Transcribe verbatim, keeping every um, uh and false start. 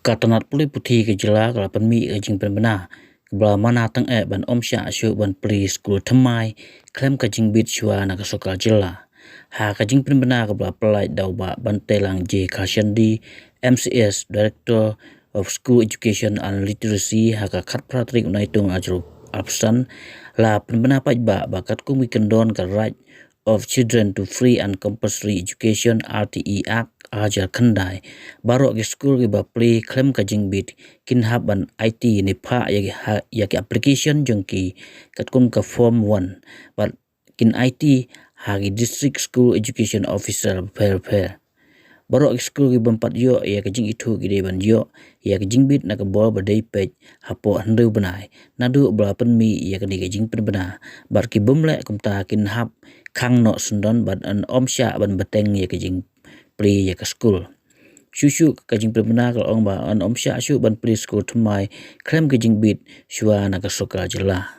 Ka tnat pule puthi ka jylla ka la pynmih ka jingpynbna kaba la mana tang eh ban ym shah shuh ban plie skul thymmai khlem ka jingbit shuwa na ka sorkar jylla. Ha ka jingpynbna kaba la pyllait da u Bah Bantelang J Kharshandi, M C S, Director of School Education and Literacy, ha ka khatphra tarik u Naitung arphew san, la pynbna paidbah ba katkum ki kyndon ka Right of Children to Free and Compulsory Education, R T E Act, arhajar khyndai, baroh ki skul kiba plie khlem ka jingbit kin hap ban aiti ne phah ïa ki ha, ïa ki application jong ki katkum ka form one, bad kin aiti ha ki District School Education Officer bapher bapher. Baroh ki skul ki bym pat ïoh ïa ka jingithuh ki dei ban ïoh ïa ka jingbit na ka bor ba dei peit hapoh hynriew bnai naduh ba la pynmih ïa kane ka jingpynbna, bad ki bym leh kumta kin hap khang noh syndon bad yn ym shah ban bteng ïa ka jingplie ïa ka skul. Shuh shuh ka jingpynbna ka la ong ba yn ym shah shuh ban plie skul thymmai khlem ka jingbit shuwa na ka sorkar jylla.